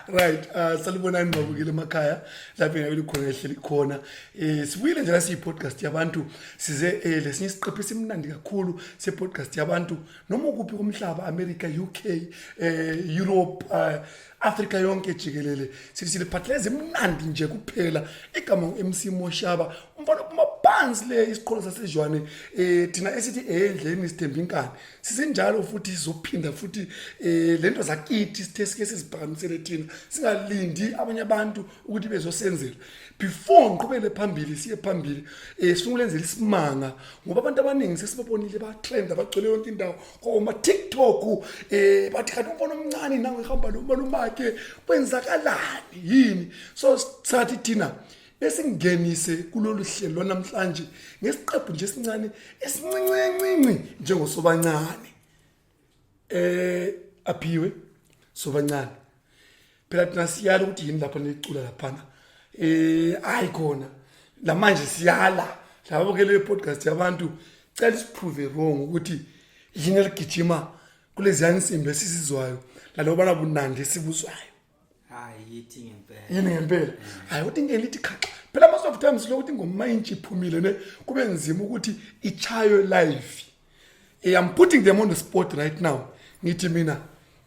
Right, salibonani babukele emakhaya lapho engabe likhona ehleli khona. Sibuyile nje la siyi podcast yabantu size lesinye isiqephu esimnandi kakhulu se podcast yabantu noma ukuphi komhlaba, America, UK, Europe, Africa yonke jikelele. Sithi siliphathele ezimnandi nje kuphela. Igama ngu-MC Moshaba, umfana ophuma phansi le isiqholo sasejwane, thina esithi endleleni sithemba inkani. Sisenjalo futhi sizophinda futhi lento zakithi sithe sike siziphakamisele thina, singalindi abanye abantu ukuthi bezosenzela. Before ngiqhubele phambili, siye phambili, sifuna ukulenzela isimanga ngoba abantu abaningi sesibabonile ba-trend, abagcwele yonke indawo koma TikTok, bathi kanti umfana omncane nawe ehamba lo malumakhe, kwenzakalani yini? So sathi thina besingenise kulolu hlelo lwanamhlanje ngesiqephu nje esincane esincincincinci njengosobancane. Aphiwe sobancane, phela thina siyala ukuthi yini lapha nicula laphana, hayi khona lamanje siyala laba bukele podcast yabantu, cela isiprove wrong ukuthi yini eligijima kulezi yansimbi esizizwayo lalobana bunandi esibuzwayo. Hayi, yithi ngempela. Yini ngempela? Hayi, uthi ingene ithi khaxa. Phela most of times lokuthi ingoma intsha iphumile ne kube nzima ukuthi ichaywe live. I'm putting them on the spot right now. Ngithi mina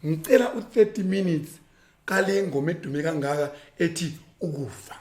ngicela u30 minutes kale ngoma edume kangaka ethi ukufa.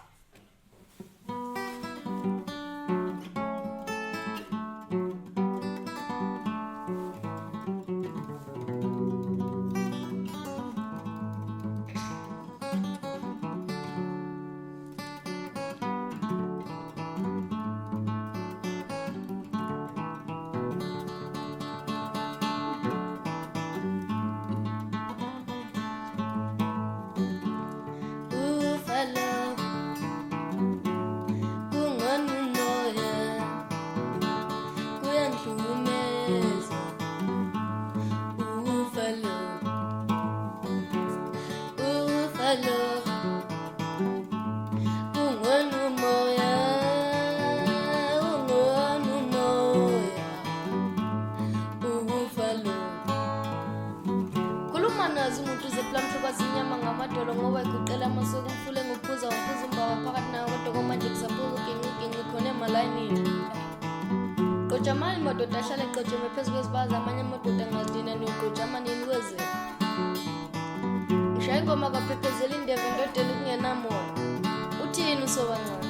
Khuluma nazo umuntu zeplamhlo kwazinyama ngamadolo ngoba iguqela amasuku umfule nguphuza uphuza umbawa phakathi nawo kodwa komanje kusaphuza uginqiginqi khona emalayinini. Qojamani madoda ahlale eqojeme phezu kwezibazi amanye amadoda angazilina niyoqojama nini kweze. Ngishaya ingoma kaphephezela indebe endodeni kungenamoya. Uthini usobancane?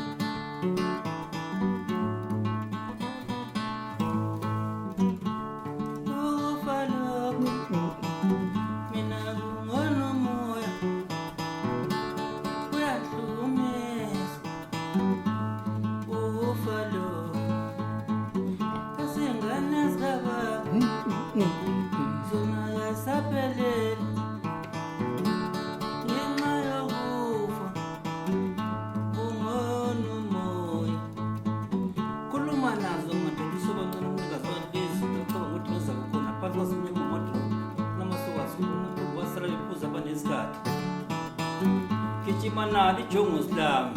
Gijima nalo ijongosi lami.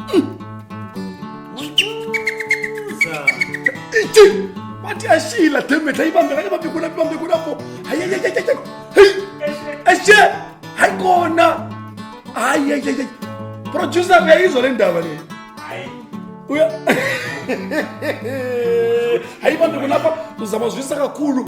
Mutuza. Ithi bathi ashila dammit, ayibambe kanye bambe khona bambe khona pho. Hayi hayi hayi hayi. Hey. Eshe. Hayi khona. Hayi hayi hayi. Producer uyayizwa le ndaba le. Hayi. Uya. Hayi bambe khona lapha uzama uzwisa kakhulu.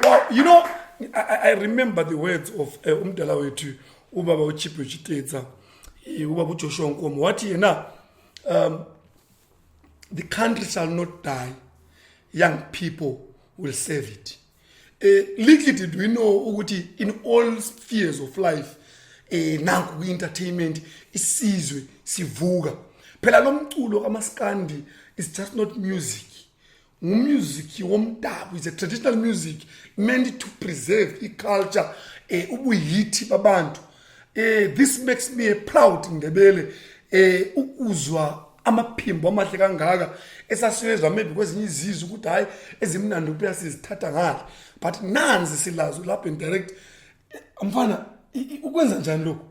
Wow, you know, I remember the words of umdala wethu ubaba uChipho Chitetsa, ubaba uJoshua Nkomo, wathi yena, the country shall not die, young people will save it. Little did we know ukuthi in all spheres of life, nanku kwi-entertainment isizwe sivuka. Phela lo mculo kaMaskandi is just not music. Ngumusic womdabu, is a traditional music meant to preserve i-culture, ubuyithi babantu. This makes me a proud Ndebele, ukuzwa amaphimbo amahle kangaka esasiyezwa maybe kwezinye izizwe ukuthi hayi ezimnandi kuphela sizithatha ngale, but nanzi silazo lapha in direct. Mfana, ukwenza njani lokhu?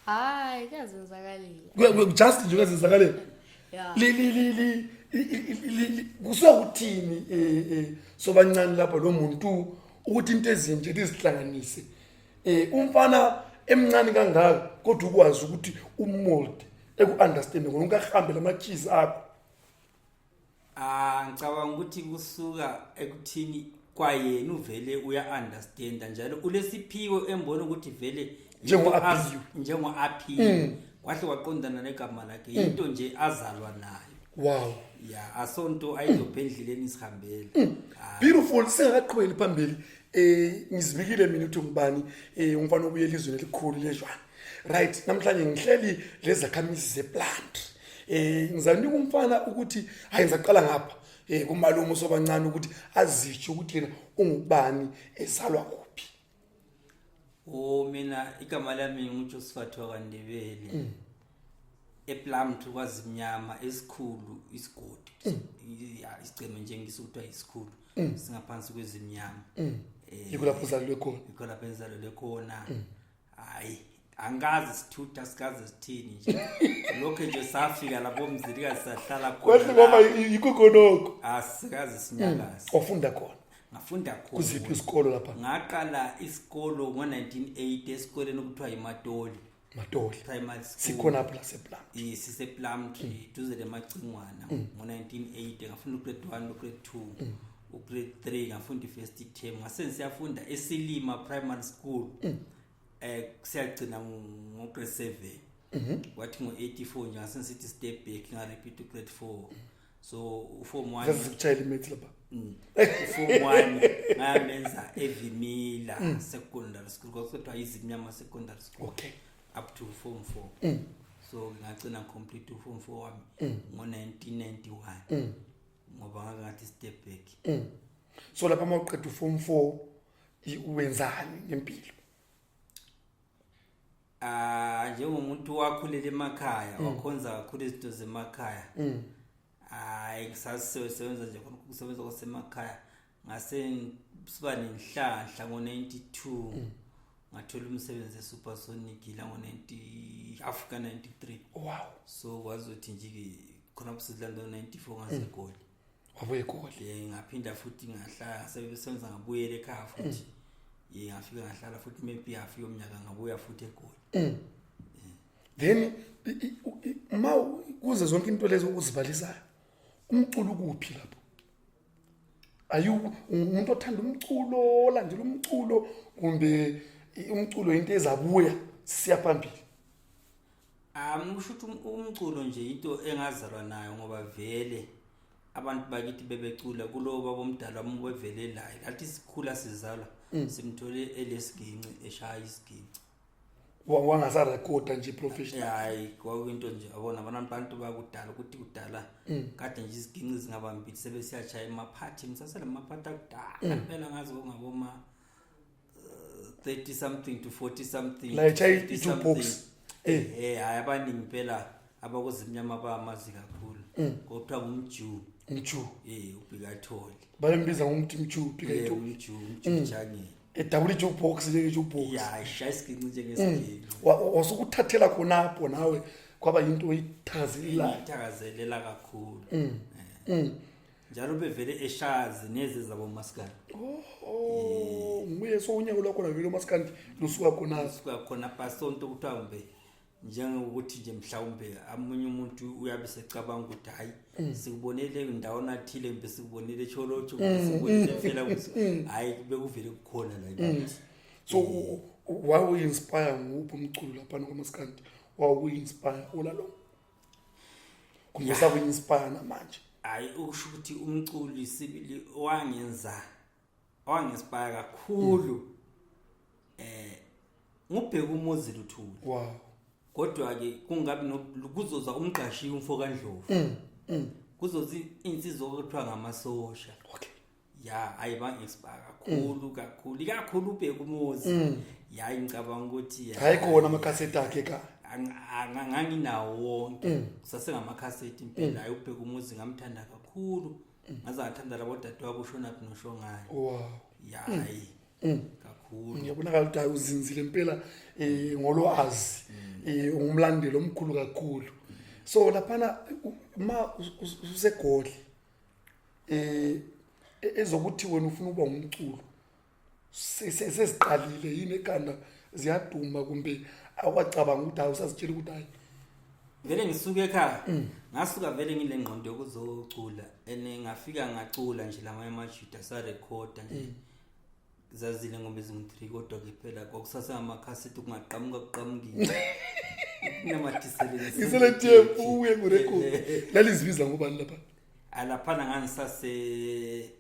Hayi, kuyazenzakalela. Just nje kuyazenzakalela. Yeah. Li li li li Kusuka kuthini sobancane lapha lo muntu ukuthi into ezinje lizihlanganise umfana emncane kangaka kodwa ukwazi ukuthi umold eku-understande ngona ungahambe lama-cheese akho. Ah, ngicabanga ukuthi kusuka ekuthini kwayena uvele uya-understanda njalo ulesiphiwo embona ukuthi vele Njengo-Aphiwe. Njengo-Aphiwe kwahle kwaqondana negama lakhe, yinto nje azalwa nayo. Ya, asonto ayidobhe endleleni sihambele. Hayi. Beautiful. Singakaqhubeli phambili, ngizibikile mina ukuthi ngubani, umfana obuye elizweni elikhulu lezhwane. Right, namhlanje ngihleli lezakhamizi zePlant. Ngizanika umfana ukuthi hayi, ngizaqala ngapha kumalume sobancane ukuthi azitsho ukuthi yena ungubani, ezalwa kuphi. O, mina igama lami nguJosephat wakwaNdebele, ePlumtree kwaZimnyama, esikhulu isigodi. Ya, isigceme nje ngisukuthiwa isikhulu singaphansi kweZimnyama. Yikho lapho uzalelwe khona? Yikho lapho engizalelwe khona. Hayi, angazi sithutha sikaze sithini nje, lokho nje safika lapho umzilikazi sahlala. Kwahle kwaba yikho khonokho. Asikaze sinyakaze. Wafunda khona? Ngafunda khona. Kuziphi isikolo lapha? Ngaqala isikolo ngo-1980 esikoleni okuthiwa yiMatoli Matoli Primary School. Sikhona apho lasePlant? SisePlumtree duze lemacingwana. Ngo-1980 ngafunda ugrade 1, ugrade 2, ugrade 3, ngafunda i-first term, ngase ngisiyafunda eSilima Primary School, siyagcina ngo-grade 7. Kwathi ngo-84 nje ngase ngisithi step back, ngarepeat ugrade 4, so uform 1. Zazikuchayela imaths lapha? Uform 1 ngamenza eVimila Secondary School, kwakuthiwa iZimnyama Secondary School. Up to form 4, so ngagcina complete uform 4 wami ngo-1991 ngoba ngake ngathi step back. So lapha uma uqeda uform 4 wenzani ngempilo? Ah, njengomuntu wakhulela emakhaya, wakhonza kakhulu izinto zemakhaya, hayi, ngisasebenza nje khona ukusebenza kwasemakhaya. Ngase siba nenhlanhla ngo-92 ngathola umsebenzi eSupersonic la ngo-90 Africa 93. So kwazothi nje-ke khona sizilanda ngo-94 ngaseGoli. Wabuye eGoli? Ngaphinda futhi ngahlala, ngasebenza, ngabuyela ekhaya futhi. Ye, ngafika ngahlala futhi maybe half yomnyaka, ngabuya futhi eGoli. Then ma kuze zonke into lezo uzibalisayo, umculo ukuphi lapho? Ayu umuntu othanda umculo, olandela umculo, kumbe umculo into ezabuya siya phambili? Kusho ukuthi umculo nje into engazalwa nayo, ngoba vele abantu bakithi bebecula. Kulo baba omdala wami ubevele layo, lathi sikhula sizalwa simthole elesiginci, eshaya isiginci. Wangasarekhoda nje professional? Hayi, kwakuyinto nje abona abantu bakudala ukuthi kudala kade nje iziginci zingabambili sebesiyashaya emaphathi, ngisasele amaphathi akudala phela, ngazi kungaboma 30 something to 40 something. La eshaya 50 i-jukebox. Something. Hayi, abaningi phela abakozimnyama bamazi kakhulu, kodwa ngumju. Mju. Ubhikathole. Bayambiza ngokuthi Mju Bhikathole. Umju, umju jangeni. Edabula i-jukebox, njenge-jukebox. Ya, ishaya isiginci njengesiginci. Wasukuthathela khonapho nawe, kwaba yinto oyithakazelelayo? Ngithakazelela kakhulu. Njalo bevele eshazi neze zabo maskandi. Oh, nguye. So unyaka lwakhona vele umaskandi lusuka khona? Suka khona pasonto kuthiwa kumbe njengokuthi nje mhlawumbe amunye umuntu uyabe secabanga ukuthi hayi, sikubonele ndawana athile, kumbe sikubonele eTsholotsho, kumbe sikubonele phela, hayi, bekuvele kukhona la kithi. So wawuyi-inspire nguphi umculo laphana kwamaskandi? Wawuyi-inspire olalo kumbe sakuyi-inspire namanje? Hayi, ukusho ukuthi umculi sibili owangenza owanginspire kakhulu nguBhekumuzi Luthuli. Kodwa ke kungabi kuzoza umqashi umfo kaNdlovu, kuzoza insizwa okuthiwa ngamasosha. Ya, hayi, bangi-inspire kakhulu kakhulu, ikakhulu uBhekumuzi. Ya, ngicabanga ukuthi ya, Hayi, khona amakhasethi akhe ekhaya? Nganginawo wonke, kusasengamakhaseti impela. Hayi, uBhekumuzi ngamthanda kakhulu, ngaze ngathanda labo dadewabo uShonaphi noShongayo. Ya, hayi, kakhulu. Ngiyabonakala ukuthi hayi, uzinzile impela ngolwazi, ungumlandeli omkhulu kakhulu. So laphana ma usegodle ezokuthi wena ufuna ukuba umculo seziqalile yini ekhanda, ziyaduma kumbe awacabanga ukuthi hayi, usazitshela ukuthi hayi? Vele ngisuke ekhaya, ngasuka vele ngile ngqondo yokuzocula, and ngafika ngacula nje lamanye amajuda, sarekhoda nje, zazile ngoma ezingu-3, kodwa-ke phela kwakusasengamakhaseti, kungaqhamuka kuqhamukile namathiseleni. Ngisele tape uye ngurekhodi. Lalizibiza ngobani lapha? Alaphana ngangisase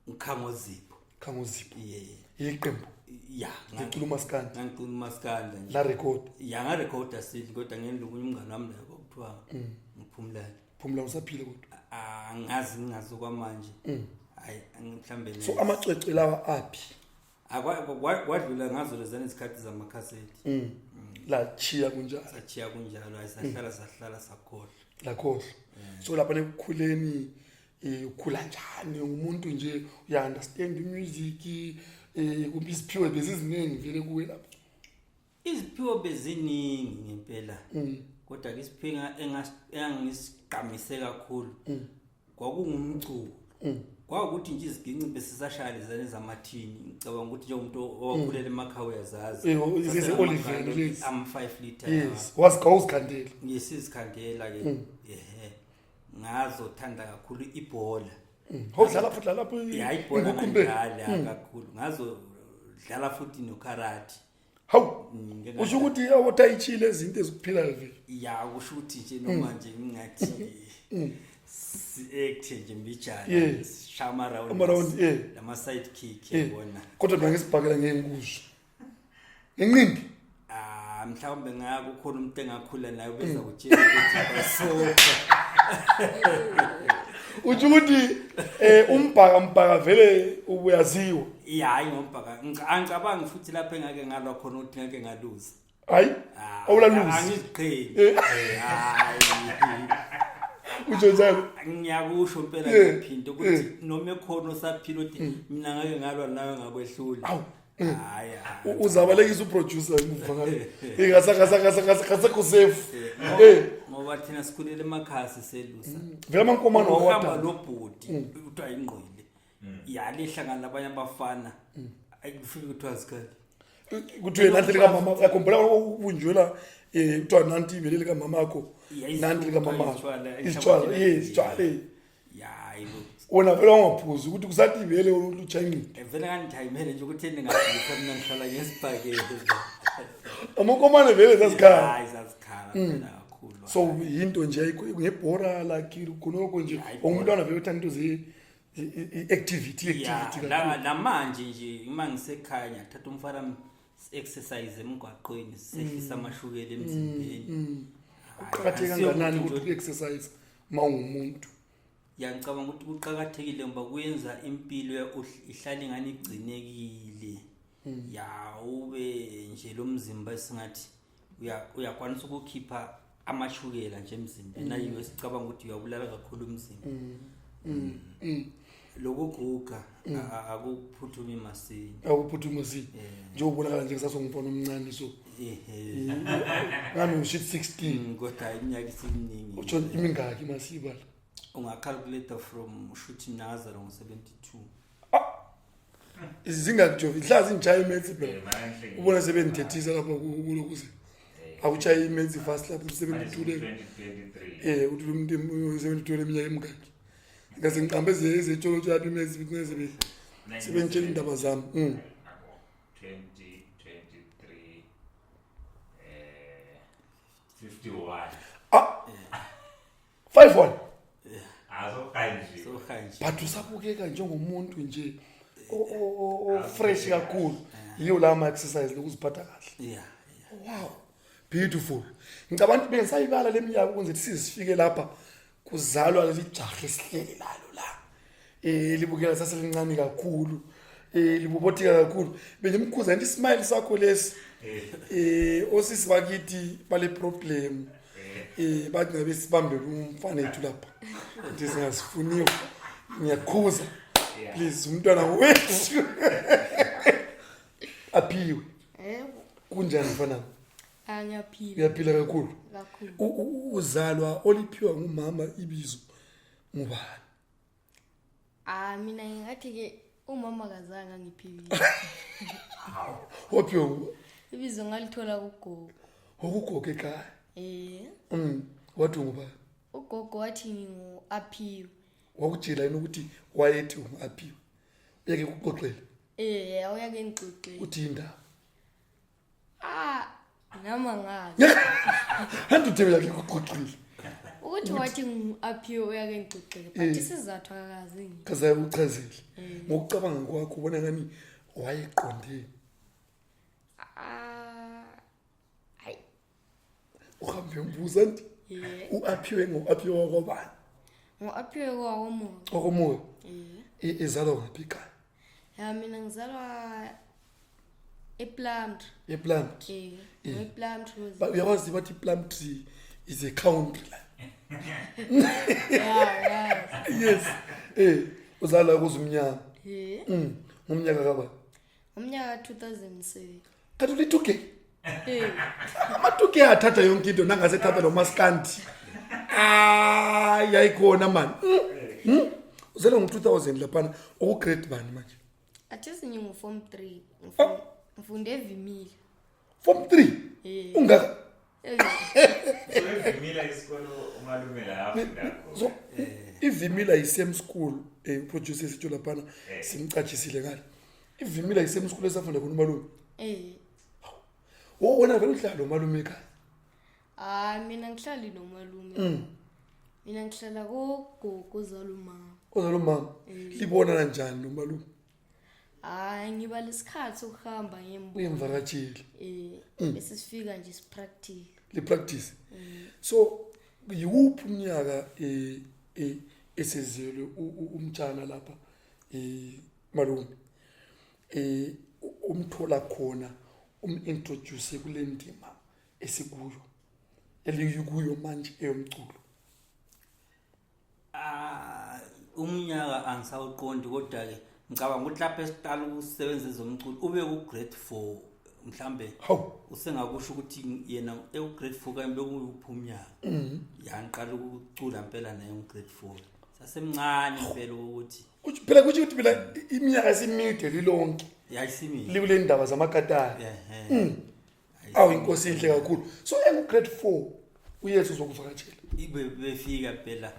Nkhangozipho. Khangozipho? Ye. Iqembu ya licula umaskandi? Ngangicula umaskanda nje. La record? Ya, ngarekhoda sili, kodwa ngenza okunye umngane wami naye kwakuthiwa ngiphumulane. Phumula, usaphile kodwa? Angazi, ngingazi okwamanje, hayi, mhlambe. So amacwecwe lawa aphi? Kwadlula ngazo lezana izikhathi zamakhasethi. La chiya kunjalo? Sachiya kunjalo, hayi, sahlala sahlala sakhohlwa. Lakhohlwa. So lapha ekukhuleni, ukhula njani umuntu nje? Uya-understand music, kumbe iziphiwo beziziningi vele kuwe lapha? Iziphiwo beziningi ngempela, kodwa ke isiphiwo engangisigqamise kakhulu kwakungumculo. Kwakuthi nje iziginci besisashaya lezane zamathini, ngicabanga ukuthi njengomuntu owakhulela emakhaya uyazazi. Ze-Oliven lezi. Ama-5 liter. Yes, wawuzikhandela? Ngisizikhandela ke, ehe. Ngazothanda kakhulu ibhola. Awudlala futhi lapho? Ya, ibhola. Inguqu impela. Ngadlala kakhulu, ngazodlala futhi nokarate. Hawu! Ngike Usho ukuthi awotayitshile izinto ezikuphilayo vele? Ya, kusho ukuthi nje noma nje ngingathi si-acte nje mbijana, sishaya ama-round. Ama-round, yeah. Lama-side kick, yabona. Kodwa mina ngisibhakela ngeke ngikuzwe ngenqindi. Ah, mhlawumbe ngakukhona umuntu engakhula naye ubeza kutshela ukuthi basofa. Utsho ukuthi umbhaka mbhaka vele ubuyaziwa? Ya, hayi, ngombhaka angicabangi futhi lapho engake ngalwa khona ukuthi ngake ngaluza. Hayi? Ah, Awulaluzi? Angiziqheli, hayi. Utsho njalo? Ngiyakusho impela. Ngiyaphinda ukuthi noma ekhona osaphila ukuthi mina ngake ngalwa nawe ngakwehlula. Awu. Hayi, hayi. Uzabalekisa uproducer emuva ngale, kasekho safe. Ngoba thina sikhulele emakhaya siselusa. Vele amankomane uhamba wawadala. Lo bhudi kuthiwa ingqwele yalihlangana labanye abafana, ayikufike kuthiwa zikhali. Kuthiwe nanti likamama, uyakhumbula ubunjwela, kuthiwa nanti ibele likamama akho, nanti likamama akho. Isitshwala, Isitshwala, yes, isitshwala. Ya, hayibo. Wona vele wangaphuzi ukuthi kusathi ibele olutsha inqindi. Vele ngangithayimele nje ukuthi ndingafika mina ngihlala ngesibhakele. Amankomane vele zazikhala. Hayi, zazikhala phela kakhulu. So yinto nje ngebhora like khonokho nje? Hayi, ibhora. Ungumntwana vele uthanda into ze-activity, Ya, activity kakhulu. Namanje nje uma ngisekhaya ngiyathatha umfana exercise emgwaqweni, sisehlisa amashukela emzimbeni. Hayi, Kuqakatheke akusiyo kangakanani ukuthi ukuthi u-exercise uma ungumuntu? Ya, ngicabanga ukuthi kuqakathekile ngoba kuyenza impilo ihlale ingane igcinekile, ya, ube nje lo mzimba esingathi uyakwanisa ukukhipha amashukela nje emzimbeni, ayiwe sicabanga ukuthi uyabulala kakhulu umzimba. Lokuguga akuphuthumi masinya. Akuphuthuma si njengobonakala nje ngisasongumfana omncane, so ngani ngishit 16. Kodwa iminyaka isiminingi. Utsho imingaki masibala? Ungacalculate from shuthi mina ngazalwa ngo-72. Zingaki, Jovi? Hlala zingitshaye imaths phela. Mahle. Ubona sebengithethisa lapha kulokuze akutshaye imaths fast lapho 72 le. 2023. Uthi lo muntu 72 leminyaka emingaki? Ngase ngiqambe ezetsholetsho lapha imaths bese sebengitshela indaba zami. 2023, 51. Ah, 51. Azokanje. So kanje. But usabukeka njengomuntu nje o-fresh kakhulu. Yiyo la ma-exercise lokuziphatha kahle. Yeah. Wow, beautiful. Ngicabanga ukuthi bengisayibala le minyaka ukuze size sifike lapha kuzalwa leli jaha esihleli lalo la, libukela saselincane kakhulu, libobotheka kakhulu. Bengimkhuza nje ismile sakho lesi. Osisi bakithi bale problem, bathi ngabe sibambele umfanethu lapha into singasifuniyo. Ngiyakhuza, please, umntwana wethu aphiwe. Yebo. Kunjani, mfanami? Ah, ngiyaphila. Uyaphila kakhulu. Kakhulu. Uzalwa oliphiwa ngumama ibizo ngubani? Ah, mina ngingathi ke umama kazange angiphe ibizo. Waphiwa ngubani? Ibizo ngalithola kugogo. Okugogo ekhaya. Eh. Wathi ngubani? Ugogo wathi ngingu-Aphiwe. Wakutshela yini ukuthi wayethi ungu-Aphiwe? Uyake kuxoxele? Eh, awuyake ngixoxele. Uthi indaba. Ah, nami angazi. Hanti uthe uyake kuxoxile. Ukuthi wathi ngingu-Aphiwe uyake ngixoxele, but isizathu akakazi ngi. Kaze uchazile. Ngokucabanga kwakho ubona ngani wayeqonde? Ah, hayi. Uhambe umbuza nti Yeah. u-Aphiwe ngo-Aphiwe wakwabani? Ngu-Aphiwe kwakomoya. Kwakomoya. Eh. Izalwa ngaphi ekhaya? Ya mina ngizalwa ePlumtree. ePlumtree. Eh, ePlumtree. Uyakwazi bathi Plumtree is a country la. Yeah, yeah. Yes. Uzalwa kuzumnyama. Eh. Ngomnyaka kabani? Ngomnyaka 2007. Kanti ulithuke? Eh. Amatuke athatha yonke into nangasethatha lo maskandi. Ah, yayikhona man. Uzalwa ngo-2000 laphana oku-grade bani manje? Athi sinye ngu form 3. Ngifunde eVimila. Form 3? Eh. Ungaka? Eh. So iVimila isikolo umalume la afunda khona. So iVimila yi-same school producer sitho laphana simcatshisile ngale. iVimila yi-same school esafunda khona umalume. Eh. Oh wena vele uhlala nomalume ekhaya. Ah, mina ngihlali nomalume. Mina ngihlala kogogo ozala umama. Ozala umama. Libona kanjani nomalume? Hayi, ngiba lesikhathi sokuhamba ngembo. Uyemvakatshile. Eh, bese sifika nje sipractice. Le practice. So yiwuphi umnyaka esezelwe umtshana lapha malume? Umthola khona umintroduce kule ndima esikuyo elikuyo manje eyomculo. Ah, umnyaka angisawuqondi kodwa ke ngicabanga ukuthi lapho esiqala ukusebenza ezomculo ube ku grade 4 mhlambe. Hawu. Usengakusho ukuthi yena eku grade 4 kanye bekuyuphi umnyaka. Ya ngiqala ukucula impela naye ngu grade 4. Sasemncane impela ukuthi Phela kusho ukuthi phela iminyaka simide lilonke. Yayisimile. Likule ndaba zamakatara. Ehhe. Awu inkosi inhle kakhulu. So engu grade 4 uYesu uzokuvakatshela. Ibe befika phela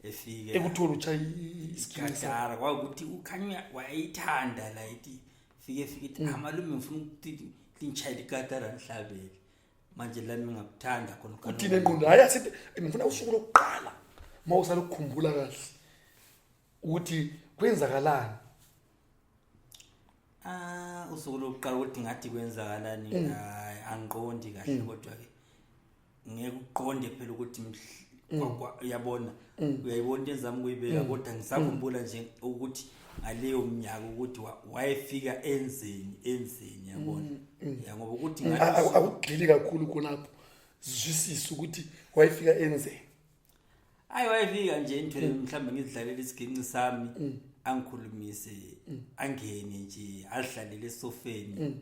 efike. Ekuthola utshayi isikhatara. Isikhatara kwakuthi ukhanya wayithanda la ithi fike fike ithi amalume ngifuna ukuthi ngitshayele ikatara ngihlabele. Manje lami ngakuthanda khona ukhanya. Uthini engqondo? Hayi asithi ngifuna usuku lokuqala. Mawusalukhumbula kahle ukuthi kwenzakalani. Ah, usuku lokuqala ukuthi ngathi kwenzakalani hayi angiqondi kahle kodwa ke ngeke uqonde phela ukuthi uyabona uyayibona into ezami kuyibeka kodwa ngisakhumbula nje ukuthi ngaleyo minyaka ukuthi wayefika enzeni yabona ya ngoba ukuthi ngathi Akugxili kakhulu khonapho zwisisa ukuthi wayefika enzeni. Hayi wayefika nje ngithole mhlawumbe ngizidlalele isiginci sami angikhulumise angene nje adlalele esofeni.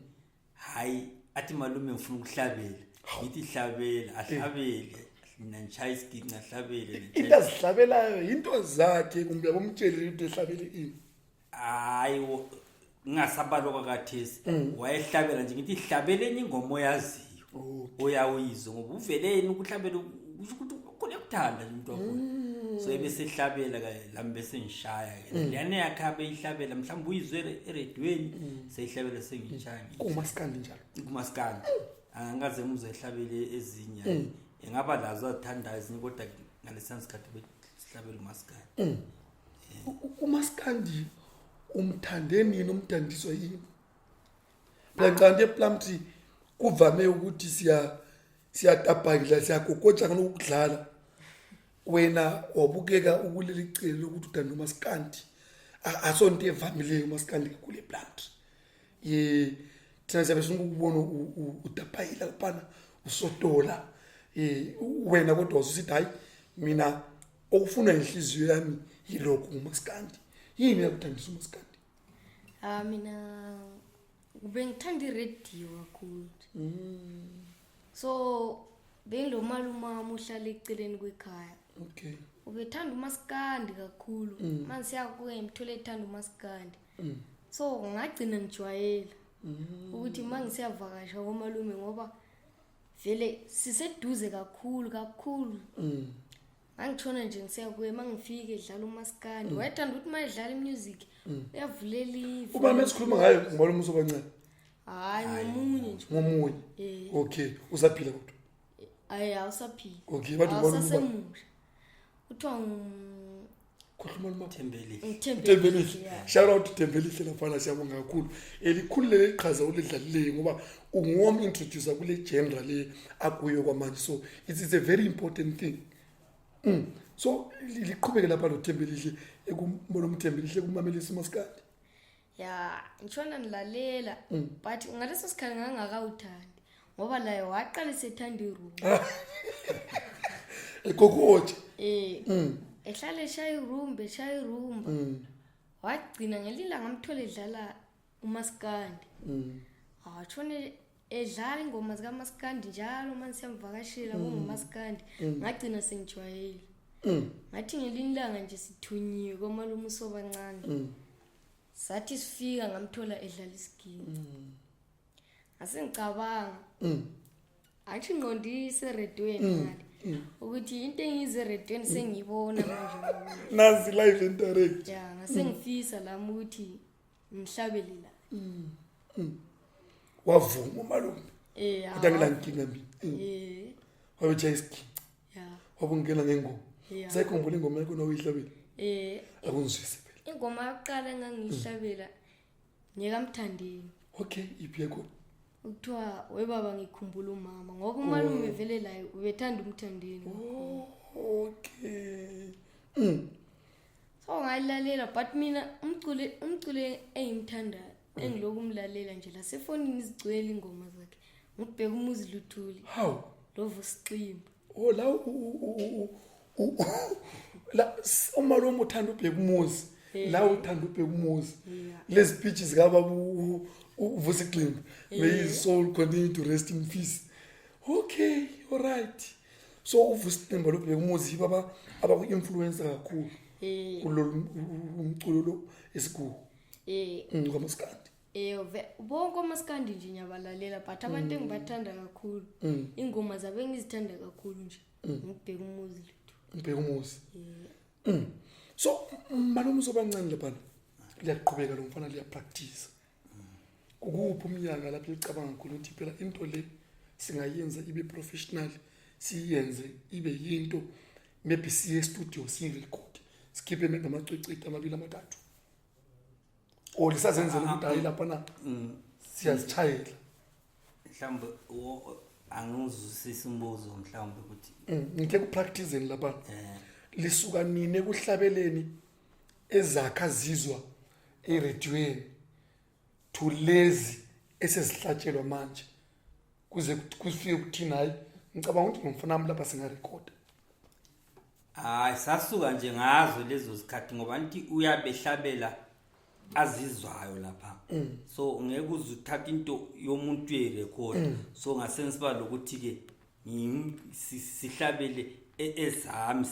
Hayi athi malume ngifuna ukuhlabela ngithi hlabela ahlabele mina ngishaya isiginci ahlabele Into azihlabelayo into zakhe kumbe abomtshele ukuthi ehlabele ini. Hayi ngingasabalwa kwakathesi wayehlabela nje ngithi hlabeleni ingoma oyaziyo oyawuyizwa ngoba uveleni ukuhlabela kusho ukuthi khona ekuthanda nje umuntu wakhona. So ebesehlabela ke lami bese ngishaya ke leyana yakhe abeyihlabela mhlawumbe uyizwe eredweni seyihlabela sengishaya ngithi. Kumaskandi njalo. Kumaskandi. Angikaze ngizwe ehlabele ezinye. Engaba lazo azithandayo ezinye kodwa ngalesiya sikhathi besihlabela umaskandi. Umaskandi umthande nini umthandiswa yini? Phela ngicabanga ukuthi ePlumtree kuvame ukuthi siyatabhakila siyagogotsha ngalokudlala. Wena wabukeka ukuleli cele lokuthi uthanda umaskandi. Asonto evamileyo umaskandi kakhulu ePlumtree. Thina siyabe sifuna ukubona udabhayila laphana usotola. Wena kodwa ususithi hayi mina okufunwa inhliziyo yami yilokhu umaskandi. Yini yakuthandisa umaskandi? Ah, mina kube ngithanda iradio kakhulu. So bengilomalume wami uhlala eceleni kwekhaya. Okay. Ubethanda umaskandi kakhulu. Manje siyakuye ngimthole ethanda umaskandi. So ngagcina ngijwayela ukuthi uma ngisiyavakasha komalume, ngoba vele siseduze kakhulu kakhulu. Ngangitshona nje ngisiya kuye, uma ngifike edlala umaskandi. Wayethanda ukuthi uma edlala imusic uyavulela ivi. Ubani esikhuluma ngayo, ngumalume usobancane? Hhayi, ngomunye nje. Ngomunye? Eh. Okay, usaphila kodwa? Ayi, awusaphila. Okay, bathi umalume ubani? Awusasemusha, kuthiwa Khohlwa umalume wakho. Thembelihle. Thembelihle. Shout out to Thembelihle lafana, siyabonga kakhulu. Elikhulu leli qhaza ulidlalileyo, ngoba unguwom introducer kule genre le akuyo kwamanje, so it's a very important thing. So liqhubeke lapha lo Thembelihle, ekumbona umThembelihle kumamelisa umaskandi. Ya, ngitshona ngilalela, but ngaleso sikhathi ngangakawuthandi, ngoba laye waqala esethanda irumba. Ekokoje. Ehlala eshaya irumba, eshaya irumba, wagcina ngelinye ngamthola edlala umaskandi. Atshone edlala ingoma zikamaskandi njalo uma siyamvakashela kungumaskandi. Ngagcina sengijwayele. Ngathi ngelinye ilanga nje sithunyiwe komalume usobancane, sathi sifika ngamthola edlala isiginci. Ngasengicabanga, angisho ingqondo iseredweni ngale, ukuthi into engiyize eredweni sengiyibona manje. Nazi live and direct. Ya, ngasengifisa lami ukuthi ngihlabele la. Wavuma umalume? Eh. Kodwa ngilankinga mina. Wabetshaya isiginci. Ya. Wabungena ngengoma. Ya. Usayikhumbula ingoma yakho nawuyihlabela? Eh. Akungizwise phela. Ingoma yokuqala engangiyihlabela ngekamthandeni. Okay, iphi yakho? Kuthiwa webaba ngikhumbula umama, ngoba umalume vele laye ubethanda umthandeni. Okay. So ngayilalela, but mina umculo engimthandayo, engiloku umlalela nje lasefonini izigcwele ingoma zakhe, ngubheka umuzi Luthuli. How? Lovu Siximba. Oh, la la umalume uthanda ubheka umuzi. La uthanda ubheka umuzi. Lezi speeches zikababa uVusi Ximba. May his soul continue to rest in peace. Okay, all right. So uVusi Ximba lobheka umuzi yibo abaku-influencer kakhulu kulolu umculo lo esikuwo kwamaskandi. Bonke omaskandi nje ngiyabalalela, but abantu engibathanda kakhulu, ingoma zabo engizithanda kakhulu nje, ngubheka umuzi lethu. Ngibheka umuzi. So malume usobancane laphana, liyaqhubeka lo mfana, liyapractice. Kukuphi umnyaka lapho licabanga khona ukuthi phela into le singayenza ibe professional, siyenze ibe yinto, maybe siye studio siyirecord, sikhiphe maybe amacwecwe amabili amathathu, or lisazenzela ukuthi hayi laphana siyazitshayela? Mhlawumbe angizwisisi umbuzo mhlawumbe ukuthi Ngithe kupracticeni lapha, lisuka nini ekuhlabeleni ezakha zizwa erediyweni to lezi esezihlatshelwa manje, kuze kufike kuthina, hayi, ngicabanga ukuthi nomfana wami lapha singarekhoda? Hayi, sasuka nje ngazo lezo zikhathi, ngoba nti uyabehlabela azizwayo lapha, so ngeke uze uthathe into yomuntu uyerekhoda. So ngasensiba lokuthi-ke sihlabele ezami,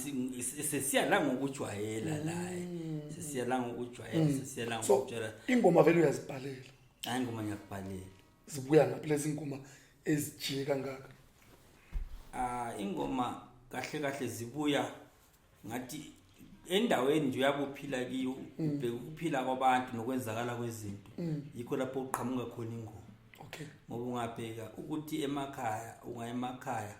sesiya la ngokujwayela laye, sesiya la ngokujwayela, sesiya la So ngokujwayela. Ingoma vele uyazibhalela? Hayi, ingoma ngiyakubhalela. Zibuya ngaphi lezi ngoma ezijiye kangaka? Ah, ingoma kahle kahle zibuya ngathi endaweni nje uyabe uphila kiyo, ubheka ukuphila kwabantu nokwenzakala kwezinto, yikho lapho uqhamuka khona ingoma. Ngoba ungabheka ukuthi emakhaya, ungaya emakhaya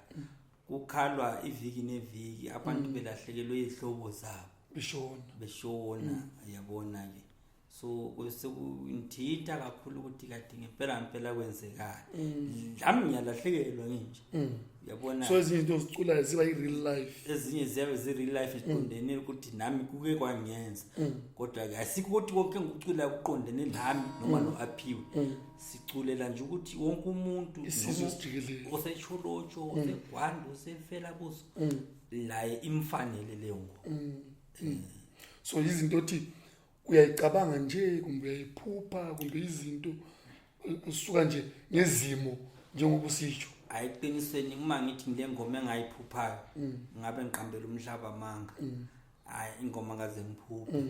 kukhalwa iviki neviki, abantu belahlekelwe izihlobo zabo. Bishona. Beshona, uyabona ke. So sekungithinta kakhulu ukuthi kade ngempela ngempela kwenzekani, lami ngiyalahlekelwa nginje, uyabona. So ezinye izinto oziculayo ziba i-real life? Ezinye ziyabe zi-real life, ziqondene ukuthi nami kuke kwangenza, kodwa-ke asikho ukuthi konke engikuculayo kuqondene nami noma no-Aphiwe. Siculela nje ukuthi wonke umuntu Isizwe noma sijikelele. osecholotsho, osegwanda, osefela kuso, laye imfanele leyo ngoma. So izinto othi uyayicabanga nje, kumbe uyayiphupha, kumbe izinto usuka nje ngezimo njengoba usitsho? Ayiqinisweni uma ngithi ngile ngoma engayiphuphayo ngabe ngiqambela umhlaba amanga. Hayi, ingoma kaze ngiphuphe,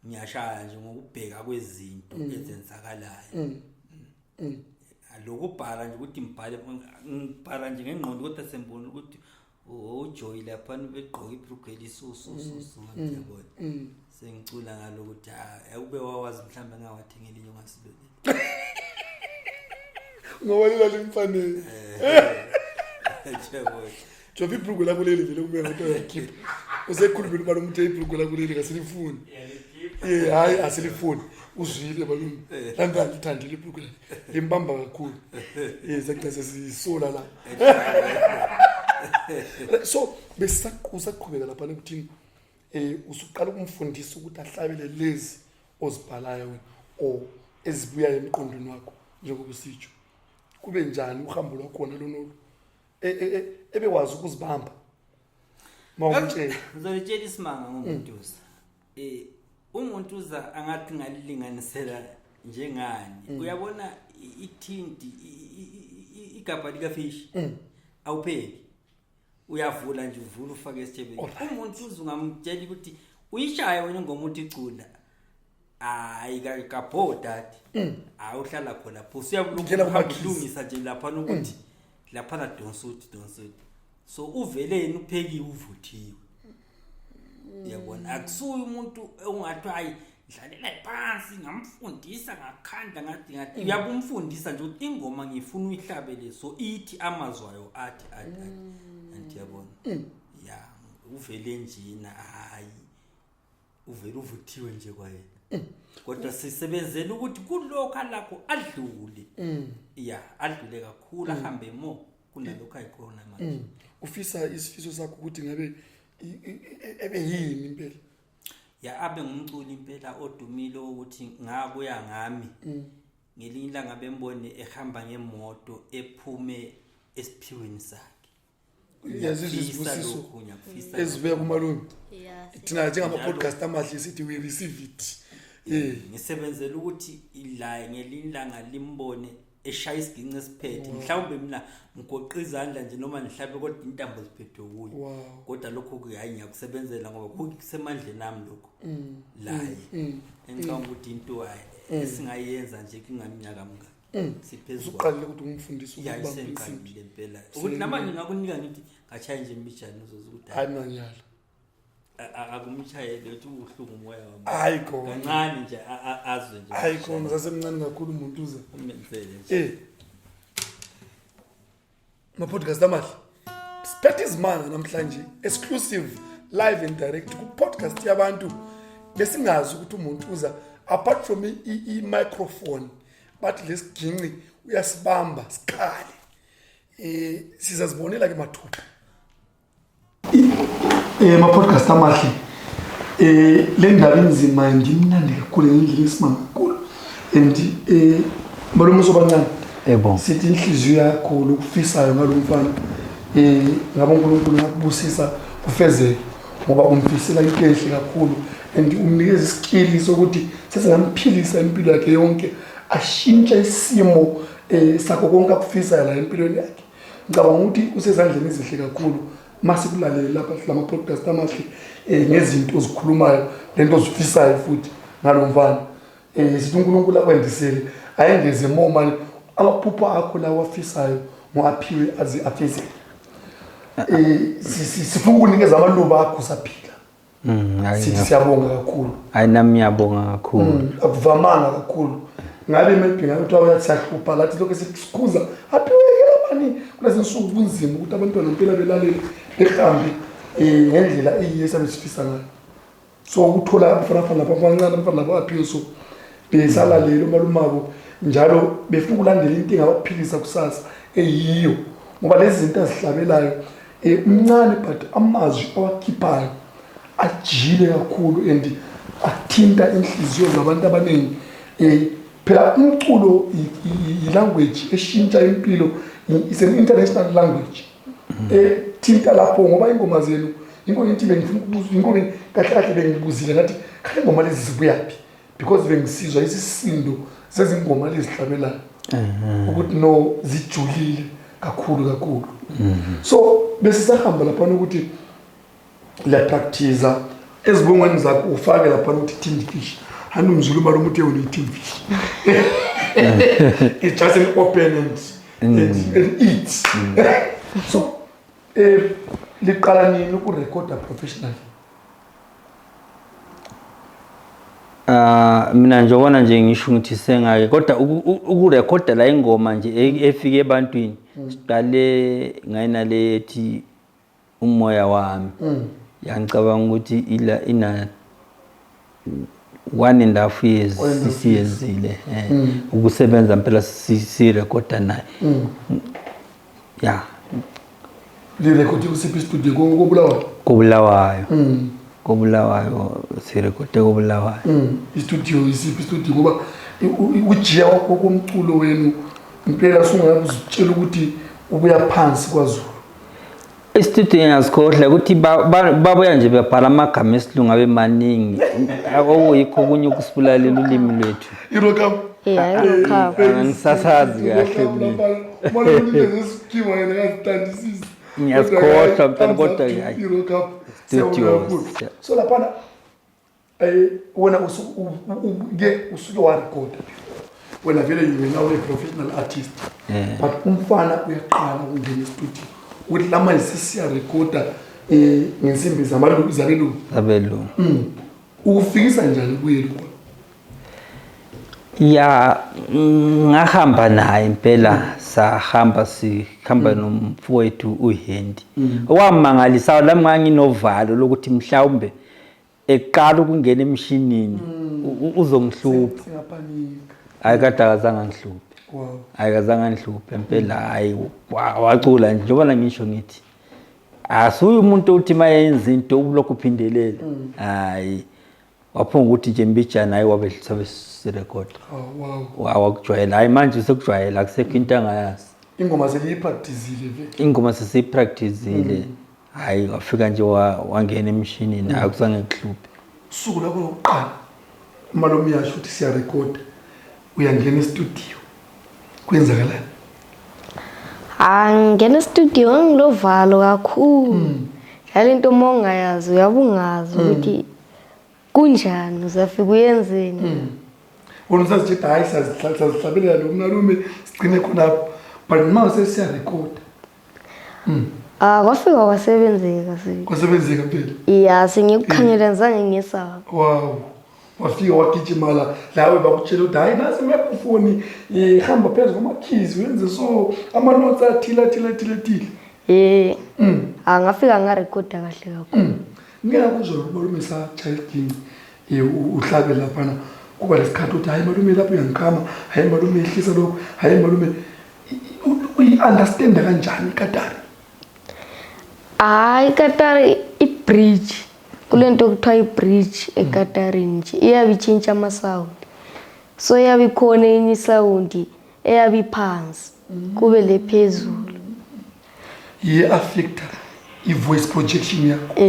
ngiyashaya nje ngokubheka kwezinto ezenzakalayo. Lokubhala nje ukuthi ngibhale, ngibhala nje ngengqondo, kodwa sengibona ukuthi uJoy laphana ubegqoka ibhulugwe elisusususu, ngiyabona sengicula ngalokuthi akube wawazi mhlawumbe ngawathenga elinye ongasiloleli. Ngoba lela limfanele. Yabona. Jova, ibhulugwe lakho leli vele kumele ukuthi uyakhipha usekhulumile umalume uthe ibhulugwe lakho leli kasilifuni. Ye, hayi, asilifuni, uzwile malume, lanto alithandile ibhulugwe lakhe, limbamba kakhulu. Sagcina sesisola la. So besisaqhubeka laphana ekuthini usuqala ukumfundisa ukuthi ahlabele lezi ozibhalayo wena or ezibuyayo emqondweni wakho, njengoba usitsho. Kube njani uhambo lwakhona lonolu ebekwazi ukuzibamba mawumtshela? Ngizolitshela isimanga ngoMuntuza. Umuntu uza angathi ngalilinganisela njengani. Uyabona ithinti igabha lika fish. Awupheki. Uyavula nje, uvula ufake esitshebeni. Umuntu uza ungamtshela ukuthi uyishaye wena ingoma uthi icula. Hayi, kabho dadi. Hayi, uhlala khona lapho. Ungena kuma-keys. Usuyabulungisa nje lapha ukuthi lapha na donsuthi donsuthi. So uvele yena uphekiwe, uvuthiwe. Yabona, akusuye umuntu ongathi hayi, dlalela phansi, ngamfundisa ngakhanda ngathi uyabumfundisa nje ukuthi ingoma ngifuna uyihlabele, so ithi amazwi ayo athi athi athi, anti yabona ya uvele njena, hayi, uvele uvuthiwe nje kwayena, kodwa sisebenzela ukuthi kulokho alakho adlule, ya, adlule kakhulu, ahambe mo kunalokho ayikhona manje. Ufisa isifiso sakho ukuthi ngabe ebe yini impela? Ya, abe ngumculi impela odumile, ukuthi ngakuya ngami ngelinye ilanga bembone ehamba ngemoto ephume esiphiweni sakhe. Yazizwa. Ngiyakufisa Izibusiso lokhu, ngiyakufisa. Ezibuya kumalume. Yeah. Thina njengama-podcast amahle sithi we receive it. Ngisebenzela ukuthi la ngelinye ilanga limbone eshaya isiginci esiphethe, mhlawumbe mina ngigoqa izandla nje noma ngihlabe, kodwa intambo ziphethwe kuye. Kodwa lokho hayi, ngiyakusebenzela ngoba kusemandleni ami lokho laye. Engicabanga ukuthi into hayi esingayenza nje kungaminyaka mngaki siphezu kwayo. Usuqalile ukuthi umfundise Ya, ukubamba insimbi? Isengiqalile impela ukuthi namanje ngakunika ngithi ngatshaye nje imbijane, uzoza ukuthi Hayi, mina ngiyala. Akumshayele uthi ubuhlungu umoya wami. Hayi khona. Kancane nje azwe nje. Hayi khona, sasemncane kakhulu umuntu uze Umenzele nje. Ma-podcast amahle, siphethe izimanga namhlanje, exclusive, live and direct ku-podcast yabantu. Besingazi ukuthi umuntu uza apart from i-microphone, bathi lesiginci uyasibamba sikhale. Sizazibonela ke mathupha. Ma-podcast amahle, le ndaba inzima, ndimnandi kakhulu ngendlela esimanga kakhulu, and malume usobancane. Yebo. Sithi inhliziyo yakho lokufisayo ngalo mfana, ngabe uNkulunkulu ngakubusisa kufezeke, ngoba umfisela into enhle kakhulu and umnikeza isikili sokuthi sesingamphilisa impilo yakhe yonke, ashintshe isimo sakho konke akufisayo la empilweni yakhe. Ngicabanga ukuthi usezandleni ezihle kakhulu masikulalele lapha lama podcast amahle, ngezinto ozikhulumayo, lento ozifisayo futhi ngalo mfana. Sithi uNkulunkulu akwandisele, ayengeze more mali amaphupho akho lawa afisayo ngoAphiwe aze afezeke. Sifuna ukunikeza amaluba akho saphila. Sithi siyabonga kakhulu. Hayi, nami ngiyabonga kakhulu. Akuvamanga kakhulu, ngabe maybe ngabe kuthiwa uyathi siyahlupha lathi lokho sikhuza Aphiwe mani. Kulezi nsuku kunzima ukuthi abantwana impela belalele, behambe ngendlela eyiyo esabe sifisa ngayo. So ukuthola abafana afana lapha abancane, abafana labo Aphiwe, so besalalele umalumabo njalo befuna ukulandela into engabaphilisa kusasa eyiyo, ngoba lezi zinto azihlabelayo, umncane but amazwi awakhiphayo ajile kakhulu and athinta inhliziyo zabantu abaningi. Phela umculo i-language eshintsha impilo, is an international language ethinta lapho, ngoba ingoma zenu inkonye ngithi bengifuna ukubuza inkonye kahle kahle, bengibuzile ngathi khale ingoma lezi zibuyaphi, because bengisizwa isisindo zezingoma lezi zihlabelayo ukuthi no, zijulile. Kakhulu kakhulu. So bese sahamba lapha ukuthi la practice ezibongweni zakho ufake lapha ukuthi tin fish. Hani umzulu malume uthi wena tin fish. It's just an open and eat. So liqala nini ukurekhoda professionally? Mina nje ubona nje ngisho ukuthi sengake kodwa ukurekhoda la ingoma nje efike ebantwini siqale ngayina le ethi umoya wami. Yangicabanga ukuthi ila ina 1.5 years sisiyenzile ukusebenza impela sirekhoda naye. Ya. Lirekhodi kusiphi studio koBulawayo? KoBulawayo. KoBulawayo sirekhode koBulawayo. Istudio isiphi studio ngoba ujiya wakho komculo wenu impela sungabe uzitshela ukuthi ubuya phansi kwaZulu. Istudio ngiyazikhohlwa ukuthi babuya nje bebhala amagama esilungu abe maningi. Okuyikho okunye ukusibulalela ulimi lwethu. Irokam. Yeah, irokam. Angisasazi kahle mina. Ngiyazikhohlwa mpela kodwa hayi. Studio. So laphana wena usuke usuke warekhoda. Wena vele you are now a professional artist. But umfana uyaqala ukungena e-studio. Ukuthi lama sisiyarekhoda ngensimbi zamalungu zabelungu. Zabelungu. Ukufikisa njani kuye lokho? Ya, ngahamba naye impela, sahamba sikhamba nomfowethu uHendi. Okwamangalisayo lami nganginovalo lokuthi mhlawumbe eqala ukungena emshinini uzongihlupha. Singapanika. Hayi kade akazange angihluphe. Wow. Hayi kazange angihluphe impela, hayi wacula nje njengoba ngisho ngithi asuye umuntu othi mayenza into ulokhu uphindelela. Hayi waphunga ukuthi nje mbijana hayi wabe sabe sirecord. Oh wow. Wakujwayela hayi manje usekujwayela akusekho into angayazi. Ingoma seliyipracticeile vele. Ingoma sesiyipracticeile. Hayi wafika nje wangena emshinini akuzange kuhluphe. Usuku lakho lokuqala umalume uyasho ukuthi siyarekhoda uyangena e-studio kwenzakalani? Angena e-studio ngilovalo kakhulu. Dlala into uma ungayazi uyabe ungazi ukuthi kunjani uzafika uyenzeni. Wena usazitshela hayi sazihlabelela lo malume sigcine khonapho but manje sesiyarekhoda. Kwafika kwasebenzeka si. Kwasebenzeka phela. Ya, sengikukhanyela ngizange ngisaba. Wow. Wafika wagijima lawe bakutshela ukuthi hayi nasi microphone ihamba phezu kwama-keys wenze so ama-notes athile athile athile athile. Ngafika ngarekhoda kahle kakhulu. Ngike ngakuzwa malume sa-child king uhlabe laphana kuba lesikhathi ukuthi hayi malume lapho uyangikhama, hayi malume ehlisa lokho, hayi malume uyi-understanda kanjani ikatari? Hayi ikatari i-bridge. Kule nto okuthiwa i-bridge ekatarini nje iyabe itshintsha ama-sound. So iyabe ikhona enye i-sound eyabe iphansi kube le phezulu. Iye-affecta i-voice projection yakho.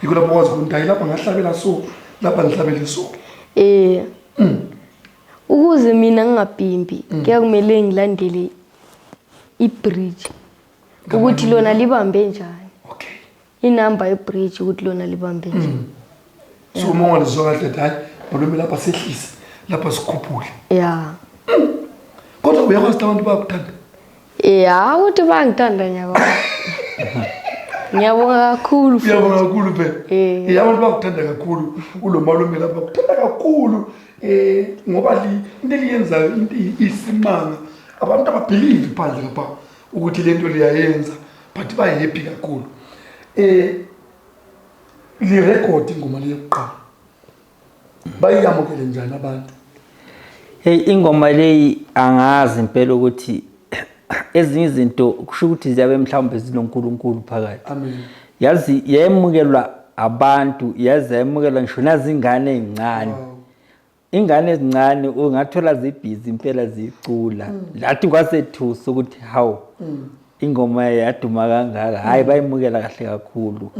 Yikho lapho wazi ukuthi hayi lapha ngahlabela so, lapha ngihlabele so. Ukuze mina ngingabhimbi kuyakumele ngilandele i-bridge ukuthi lona libambe njani. Okay. Inamba ye-bridge ukuthi lona libambe njani. So uma ungalizwa kahle hayi malume lapha sehlise lapha sikhuphule. Ya. Kodwa uyakwazi ukuthi abantu bayakuthanda? Ya, ukuthi bayangithanda ngiyabonga. Ngiyabonga kakhulu futhi. Uyabonga kakhulu phela. Abantu bayakuthanda kakhulu ulo malume lapha bakuthanda kakhulu ngoba into eliyenzayo into isimanga abantu ababelieve phandle lapha ukuthi lento liyayenza but ba happy kakhulu. Li record ingoma le yokuqala. Bayamukele njani abantu? Hey ingoma leyi angazi impela ukuthi ezinye izinto kusho ukuthi ziyabe mhlawumbe zinoNkulunkulu phakathi. Amen. Yazi yemukelwa abantu, yazi yemukelwa ngisho nazingane ezincane. Wow. Ingane ezincane ungathola zibhizi impela zicula. Lathi kwasethusa ukuthi hawu ingoma yaduma kangaka. Hayi bayimukela kahle kakhulu.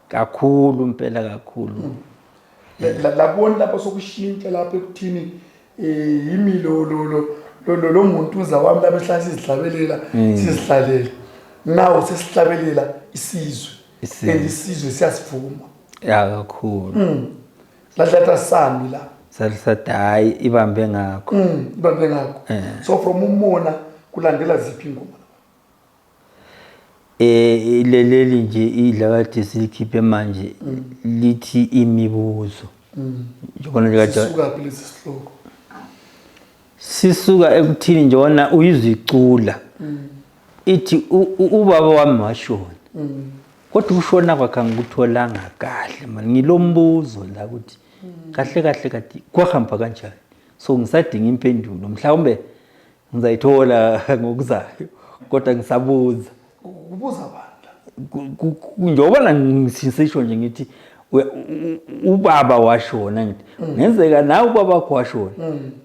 Kakhulu impela kakhulu. Labona lapho sokushintsha lapho ekuthini yimi lo lo lo Lo muntu uza wami lapha esihlala sizihlabelela, sizihlalela. Now sesihlabelela isizwe. Isizwe. And isizwe siyasivuma. Ya, kakhulu. Ladlata sami la. Sathi hayi, ibambe ngakho. Ibambe ngakho. So from umona kulandela ziphi ingoma? Leleli nje idlakade silikhiphe manje lithi imibuzo. Njengona nje kade Sisuka phi lesi sihloko? Sisuka ekuthini njena uyizicula. Ithi ubaba wami washona. Kodwa ukushona kwakhe angikutholanga kahle mani, ngilombuzo la ukuthi kahle kahle kati kwahamba kanjani. So ngisadinga impendulo, mhlawumbe ngizayithola ngokuzayo, kodwa ngisabuza. Kubuza abantu. Njengoba ngisisho nje ngithi ubaba washona, ngithi ngenzeka nawe ubaba wakho washona,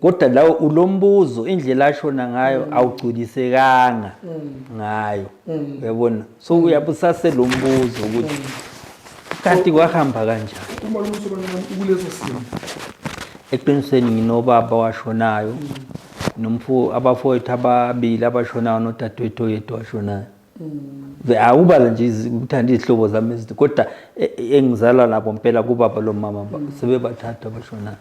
kodwa lawo ulombuzo, indlela ashona ngayo awugculisekanga ngayo, uyabona? So uyabusase lo mbuzo ukuthi kanti kwahamba kanjani. Uma lo msebenzi ukuleso simo? Eqinisweni nginobaba washonayo, nomfo, abafowethu ababili abashonayo, nodadewethu oyedwa washonayo. Awubala nje ukuthanda izihlobo zami ezinto, kodwa engizalwa nabo mpela kubaba lo mama sebebathathu abashonayo.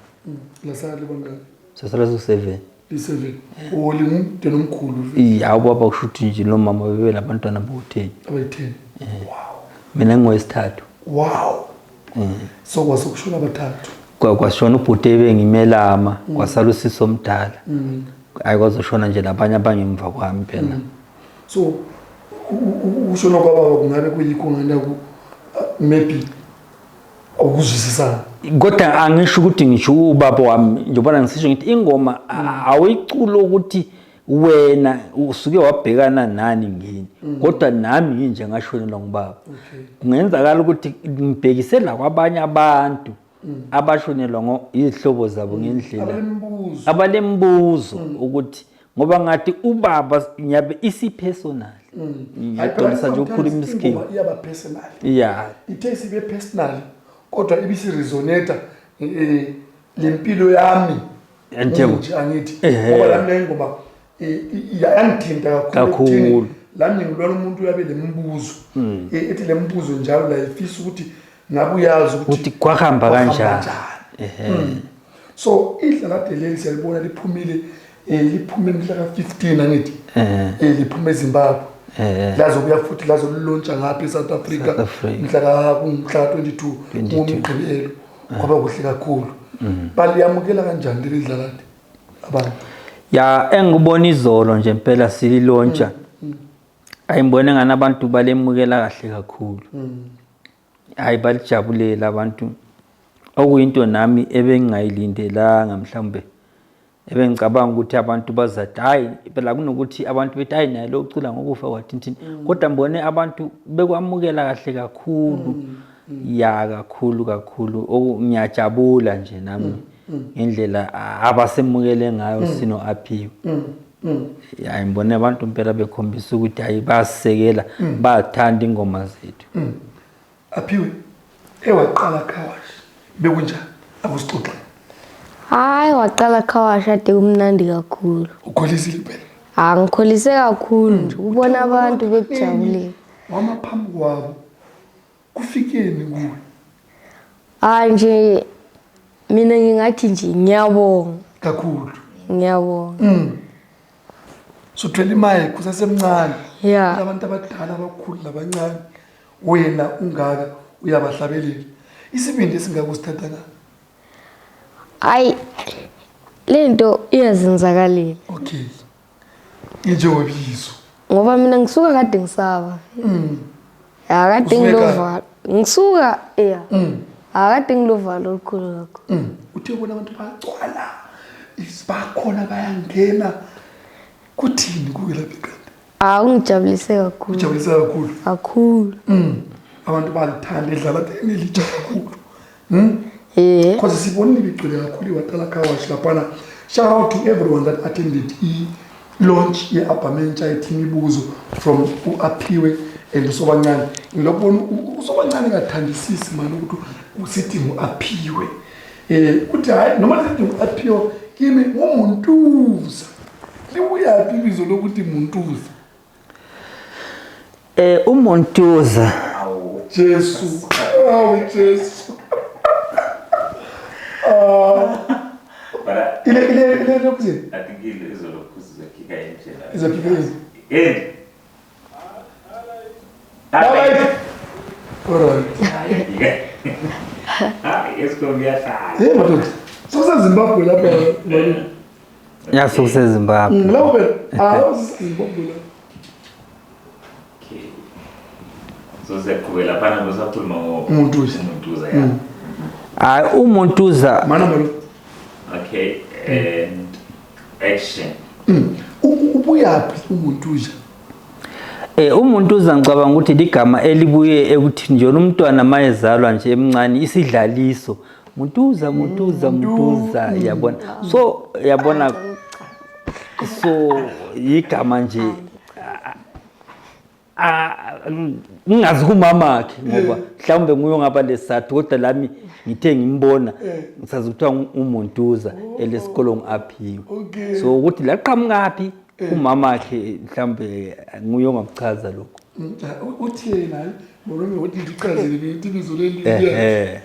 Lasala libangaki? Sasala su-7. Li-7. O lingumdeni omkhulu. Iya, ubaba kusho ukuthi nje lo mama bebe nabantwana bo-10. Abayi-10. Wow. Mina ngingowesithathu. Wow. So kwasekushona abathathu. Kwashona ubhuti ebengimelama, kwasala usisi omdala. Hayi, kwazoshona nje nabanye abangemva kwami phela. So ukushona kwababa kungabe kuyikho ngani ku maybe ukuzwisisana? Kodwa angisho ukuthi ngisho ubaba wami, njengoba ngisisho ngithi ingoma awuyiculo ukuthi wena usuke wabhekana nani ngini, kodwa nami nginje ngashonelwa ngubaba. Kungenzakala ukuthi ngibhekisela kwabanye abantu abashonelwa izihlobo zabo ngendlela abalembuzo, abalembuzo ukuthi ngoba ngathi ubaba ngiyabe isi-personal, ngiyaqondisa nje ukukhuluma isikhiwa. Ingoma iyaba personal. Ithe sibe personal, kodwa ibisi-resonate lempilo yami. Njengo- Nje angithi Ehhe. ngoba lami le ngoma yangithinta kakhulu Kakhulu. ekutheni lami ngilwana umuntu uyabe lembuzo, ethi lembuzo njalo la ifisa ukuthi ngabe uyazi ukuthi ukuthi kwahamba kwahamba kanjani. Kanjani. So idlalade leli siyalibona liphumile, liphume mhla ka-15, angithi? Liphume eZimbabwe, lazobuya futhi lazolilontsha ngapha eSouth Africa. South Africa. Mhla ka-22. 22. Ngomgqibelo. Kwaba kuhle kakhulu. Baliyamukela kanjani leli dlalade abantu? Ya, engikubona izolo nje impela sililontsha, ayingibone ngani abantu balemukela kahle kakhulu. Hayi, balijabulela abantu, okuyinto nami ebengingayilindelanga. Mhlawumbe ebengicabanga ukuthi abantu bazathi hayi phela, kunokuthi abantu bethi hayi, naye lo ucula ngokufa kwathintini, kodwa ngibone abantu bekwamukela kahle kakhulu, ya, kakhulu kakhulu. Ngiyajabula nje nami ngendlela abasemukele ngayo sino Aphiwe. Ya, ngibone abantu impela bekhombisa ukuthi hayi, bayasekela, bayathanda ingoma zethu. Aphiwe, ewaqala car wash bekunjani? Akusixoxe. Hayi, waqala car wash ade kumnandi kakhulu. Ukholisile phela. Ah, ngikholise kakhulu nje ukubona abantu bekujabulela. Wama phambi kwabo, kufikeni kuwe? Hayi nje mina ngingathi nje ngiyabonga. Kakhulu. Ngiyabonga. Suthwele i-mic usasemncane. Ya. Abantu abadala, abakhulu labancane, wena ungaka uyabahlabelela. Isibindi esingaka usithatha nga? Hayi, lento iyazenzakalela. Okay, injengobizo. Ngoba mina ngisuka kade ngisaba. Ya, kade Usuke ngilovalo. Ngisuka, ya. Akade ngilovalo olukhulu kakhulu. Uthe ubona abantu bayagcwala, bakhona bayangena, kuthini kuwe lapha ekhanda? Ah, ungijabulise kakhulu. Ujabulisa kakhulu. Kakhulu. Abantu balithanda idlala elitsha kakhulu. Because sibonile ibigcwele kakhulu iWatala Car Wash laphana. Shout out to everyone that attended i-launch ye-album entsha ethi Imibuzo from u-Aphiwe and uSobancane. Ngilokubona uSobancane engathandisisi mani ukuthi usithi ngu-Aphiwe, uthi hayi, noma sithi ngu-Aphiwe, kimi ngumuntuza. Libuyaphi ibizo lokuthi Muntuza? Umuntuza. Awu. Jesu. Awu Jesu. But Ile lokuthi I think izolokhu sizokhika indlela. izokhipha izwi. And Alright. Alright. Hayi, esikhona kuyahlala. Hey madoda. SokuseZimbabwe lapha malume. Ya, sokuseZimbabwe. Lapho phela. Ah, Zimbabwe lapha. Okay. So siyaqhubeka laphana kusakhuluma ngo Umuntuza. Umuntuza, ya. Hayi, umuntuza. Mana malume. Okay, and action. Ubuyaphi umuntuza? Umuntuza ngicabanga ukuthi ligama elibuye ekuthini nje umntwana mayezalwa nje emncane isidlaliso. Muntuza, muntuza, muntuza, yabona. So yabona, so igama nje ngingazi kumamakhe ngoba mhlawumbe nguye ongaba lesathu, kodwa lami ngithe ngimbona ngisazi kuthiwa umuntuza elesikolo ngi-aphiwe. Okay. So ukuthi laqhamukaphi umamakhe mhlawumbe nguye ongakuchaza lokho. Uthi yena malume uthi ndichazele ukuthi ibizo leli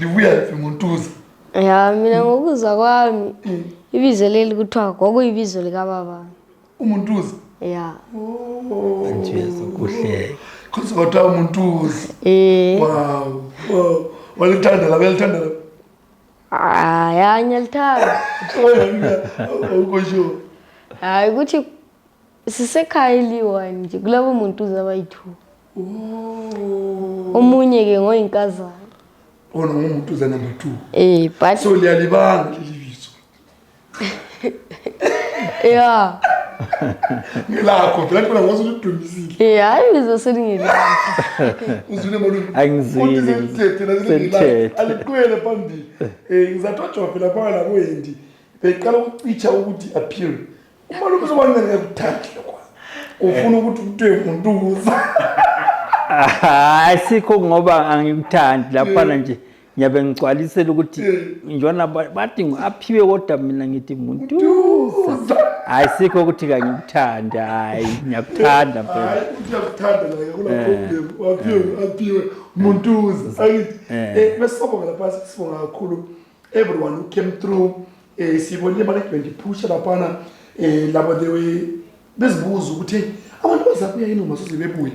libuyaphi Muntuza. Ya, mina ngokuzwa kwami ibizo leli kuthiwa kwakuyibizo likababa. Umuntuza. Ya. Oh. Nje kuhle. Khosi kwathiwa umuntuza. Eh. Wow. Wow. Walithanda la, uyalithanda la. Ah, ya, ngiyalithanda. Awukho sure. Hayi, ukuthi sisekhaya eliyi-one nje kulabo muntuza abayi-two. Oh. Omunye ke ngoyinkazana. Ona ngumuntuza number 2. But So liyalibanga leli bizo. Ya. Ngelakho phela phela ngoba usudumisile. Hayi, ibizo selingelakho. Uzwile malume? Angizwile. Uthi selithethe la Selithethe. selithethe. Aliqwele phambili. Ngizathotsha phela phaka la kuwendi. Beqala ukucicha ukuthi appeal. Umalume uzoba ngeke lokho. Ufuna ukuthi kuthiwe umuntuza. Hayi, sikho ngoba angikuthandi laphana nje ngiyabe ngigcwalisela ukuthi njona bathi ngu-aphiwe kodwa mina ngithi muntuza. Hayi, sikho ukuthi kangikuthandi, hayi, ngiyakuthanda phela. Hayi, uthi uyakuthanda la, akula problem. Aphiwe, aphiwe Muntuza. Angithi besibonga lapha, sibonga kakhulu everyone who came through. Sibonile management iphusha laphana, labo they were bezibuza ukuthi hey, abantu bazabuya yini ngoba soze bebuye,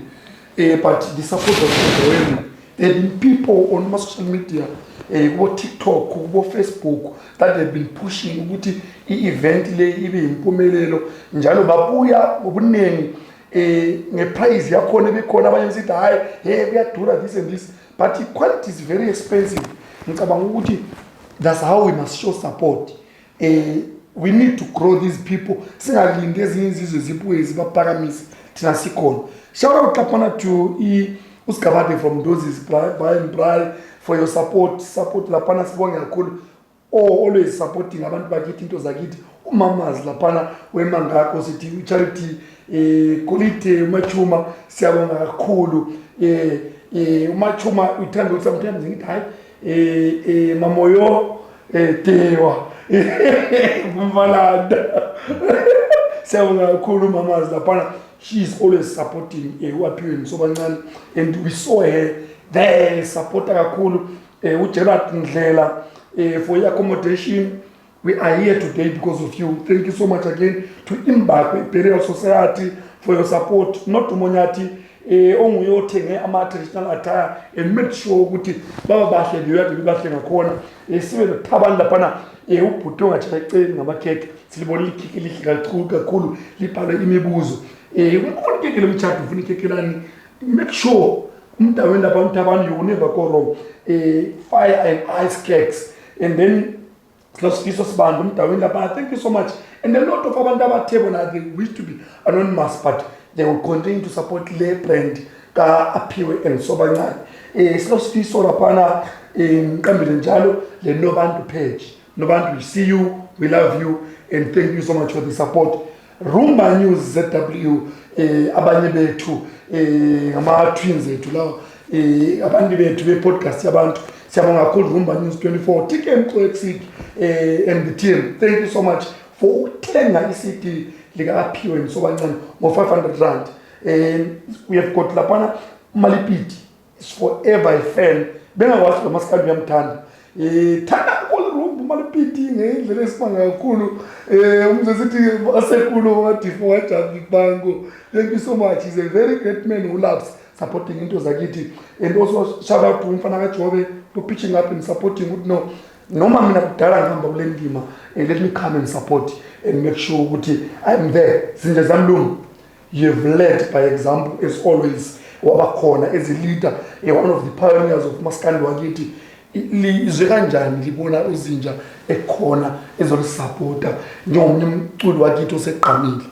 but the support was overwhelming. There have been people on ma social media, kubo TikTok, kubo Facebook, that have been pushing ukuthi i-event le ibe yimpumelelo, njalo babuya ngobuningi ngeprice yakhona ebikhona. Abanye besithi hayi, hey, kuyadura, this and this, but the quality is very expensive. Ngicabanga ukuthi that's how we must show support. We need to grow these people, singalindi ezinye izizwe zibuye zibaphakamise, thina sikhona. Shout out laphana to usigabade from Dozis Brian Bry for your support laphana, sibonge kakhulu. Oh, always supporting abantu bakithi, into zakithi. Umamazi laphana wemangakho, sithi charity Golide uMachuma, siyabonga kakhulu. UMachuma uthanda ukuthi sometimes ngithi hayi, mamoyo tewa kumvalanda. Siyabonga kakhulu mamazi laphana, she is always supporting uAphiwe Msobancane, and we saw her there supporta kakhulu. UGerard Ndlela for your accommodation, we are here today because of you. Thank you so much again to Imbakwe Burial Society for your support, not uMonyati onguye othenge ama-traditional attire and make sure ukuthi baba bahle beyade bebahle ngakhona. Sibe nothabani laphana, ubhuti ongatshela eceleni ngamakhekhe, silibona ikhekhe elihle kakhulu kakhulu, libhalwe imibuzo. Ufuna ikhekhe lomtshato, ufuna ikhekhe lani, make sure umntaweni lapha umthabani, you will never go wrong. Fire and ice cakes, and then Sifiso Sibanda umdaweni lapha, thank you so much. And a lot of abantu abathe bona they wish to be anonymous, but they will continue to support le brand ka-Aphiwe and Sobancane. Silosifiso laphana, ngiqambile njalo le Nobantu page. Nobantu, we see you, we love you, and thank you so much for the support. Rumba News ZW, abanye bethu, ngama-twins ethu lawo, abantu bethu be-podcast yabantu, siyabonga kakhulu. Rumba News 24, TKM Coexit and the team, thank you so much for ukuthengisa. Thenga i-CD lika-Aphiwe Nsobancane ngo-500 rand. We have got laphana uMalipiti is forever a fan, bengakwazi lo masikandi uyamthanda. Thanda kakhulu uMalipiti ngendlela esimanga kakhulu. Umze sithi asekulu wadifo wajabi bango. Thank you so much, he's a very great man who loves supporting into zakithi. And also shout out to umfana kaJobe for pitching up and supporting ukuthi no, noma mina kudala ngihamba kule ndima, let me come and support and make sure ukuthi I'm there. Zinja zamlungu, you've led by example as always, wabakhona as a leader, one of the pioneers of maskandi wakithi. Izwe kanjani libona uZinja ekhona ezolisupporta njengomunye umculi wakithi osegqamile?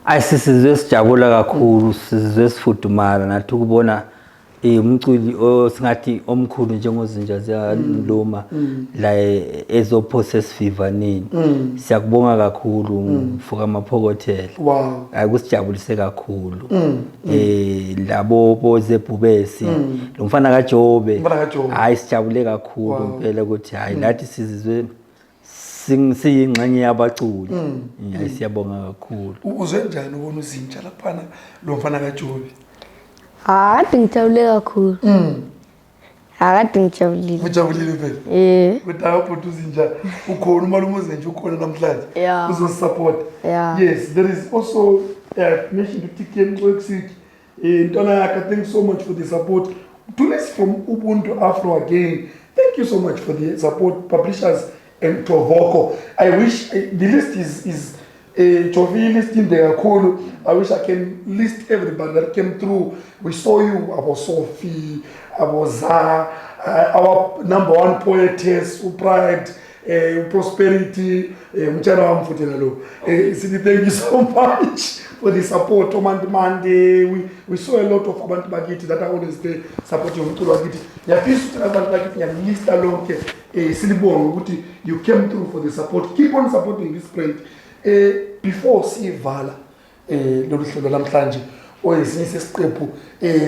Ayi, sisizwe sijabula kakhulu, sizwe sifudumala nathi ukubona umculi osingathi omkhulu njengoZinja Ziyaluma la ezophosa esivivaneni. Siyakubonga kakhulu, mfoka Maphokothela. Hayi, kusijabulise kakhulu. Labo boZebhubesi, lo mfana kaJobe. Umfana kaJobe. Hayi, sijabule kakhulu impela ukuthi hayi, nathi sizizwe siyingxenye yabaculi. Hayi, siyabonga kakhulu. Uzwe njani ubona uZinja laphana lo mfana kaJobe? Akade ngijabule kakhulu. Akade ngijabulile. Ujabulile phela? Eh. Kodwa akabhuti uZinja ukhona, umalume uZinja ukhona namhlanje. Uzosupport. Yes, there is also mentioned to TKM Worksweek. Ntwana yakhe, thank you so much for the support. Tulis from Ubuntu Afro again. Thank you so much for the support, publishers and Tovoko. I wish the list is Jovi list in there kakhulu. I wish I can list everybody that came through. We saw you, abo Sophie, abo Za, our number one poetess, Pride, Prosperity, mtshana wami futhi nalo. Sithi thank you so much for the support. Omandi Mande, we saw a lot of abantu bakithi that are always there supporting umculo wakithi. Ngiyafisa ukuthi abantu bakithi ngiyalista lonke. Silibonge ukuthi you came through for the support. Keep on supporting this brand. Before sivala lolu hlelo namhlanje oyesinye sesiqephu,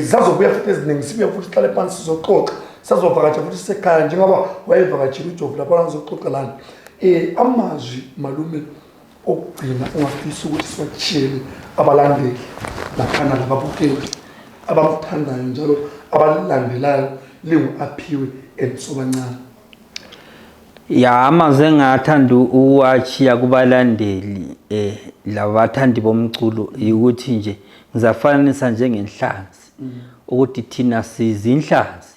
zazobuya futhi eziningi, sibuye futhi sihlale phansi sizoxoxa, sazovakatsha futhi sisekhaya njengoba wayevakatshile uJovu lapha ngizoxoxa lana. Amazwi malume okugcina ungafisa ukuthi siwatshele abalandeli laphana lababukeli abamthandayo njalo abalandelayo lingu-Aphiwe and Sobancane? Ya, amazwi engathanda ukuwachiya kubalandeli labathandi bomculo ukuthi nje ngizafananisa njengenhlanzi, ukuthi thina sizinhlanzi,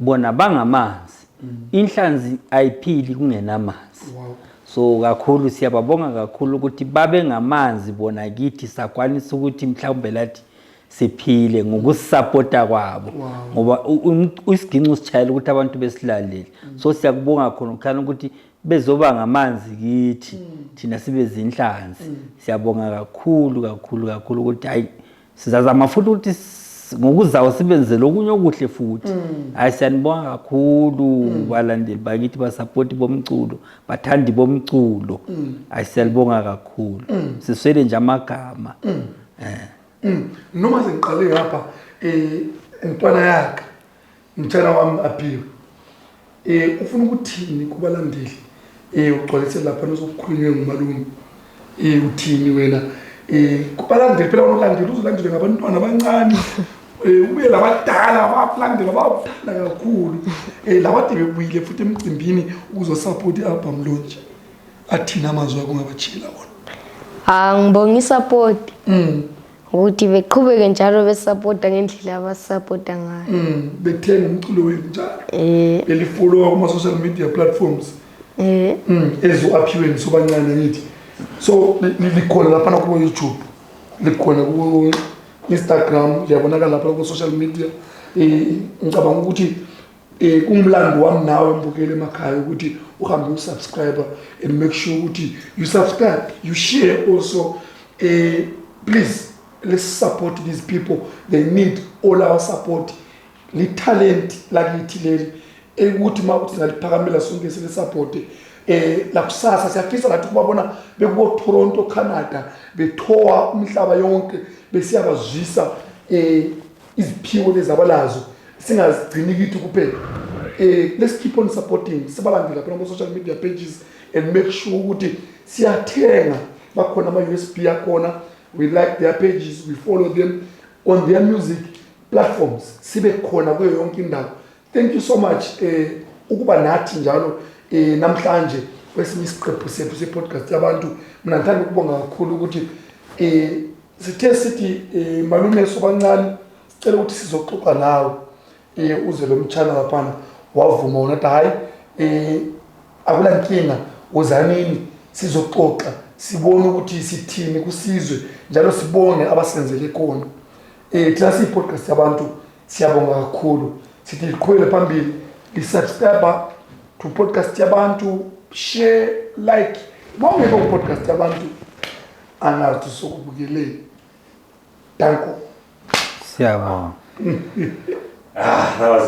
bona bangamanzi. Inhlanzi ayiphili kungenamanzi. So kakhulu siyababonga kakhulu ukuthi babe ngamanzi bona kithi, sakwanisa ukuthi mhlawumbe lathi siphile ngokusupporta kwabo. Ngoba isiginci sitshayela ukuthi abantu besilalele. So siyakubonga khona khana ukuthi bezoba ngamanzi kithi, thina sibe zinhlanzi. Siyabonga kakhulu kakhulu kakhulu ukuthi hayi, sizazama futhi ukuthi ngokuzayo sibenzele okunye okuhle futhi. Hayi, siyanibonga kakhulu balandeli bakithi, basapoti bomculo, bathandi bomculo. Hayi, siyalibonga kakhulu, siswele nje amagama. Noma sengiqale ngapha, ntwana yakhe, mtshana wami Aphiwe, ufuna ukuthini kubalandeli? Ugcwalise lapha nosokukhulunywe ngumalume. Uthini wena kubalandeli? Phela unolandela uzolandelwe ngabantwana abancane, ubuye labadala bakulandela, bakuthanda kakhulu, labade bebuyile futhi emcimbini ukuzosupport i-album launch. Athini amazwi akho ungabachiyela wona? Ah, ngibonga isupport. Ukuthi beqhubeke njalo besupporta ngendlela abasupporta ngayo. Bethenga umculo wenu njalo. Belifollowa kuma social media platforms. Ezo Aphiwe Sobancane ngithi. So likhona lapha ku YouTube. Likhona ku Instagram, liyabonakala lapha ku social media. Ngicabanga ukuthi kungumlando wami nawe mbukele emakhaya ukuthi uhambe usubscribe and make sure ukuthi you subscribe, you share also. Please let's support these people, they need all our support. Li talent lakithi leli ekuthi uma uthi singaliphakamela sonke sile support, lakusasa siyafisa nathi ukubabona bekubo Toronto, Canada, bethowa umhlaba yonke besiyabazwisa iziphiwo lezabalazo, singazigcini kithi kuphela. Let's keep on supporting, sibalandela phela kuma social media pages and make sure ukuthi siyathenga. Bakhona ama-USB akhona. We like their pages, we follow them on their music platforms, sibe khona kuyo yonke indawo. Thank you so much ukuba nathi njalo namhlanje kwesinye isiqephu sethu se-podcast yabantu. Mina ngithanda ukubonga kakhulu ukuthi sithe sithi malume sobancane, sicela ukuthi sizoxoxa nawe, uze lo mtshana laphana, wavuma wona, athi hhayi, akula nkinga, wozanini sizoxoxa, sibone ukuthi sithini kusizwe, njalo sibonge abasenzele khona. Thina siyi-podcast yabantu, siyabonga kakhulu. Sithi liqhubekele phambili, li-subscribe to podcast yabantu, share, like. Uma ungekho ku-podcast yabantu, angazi sokubukeleni. Danko. Siyabonga. Ah, that was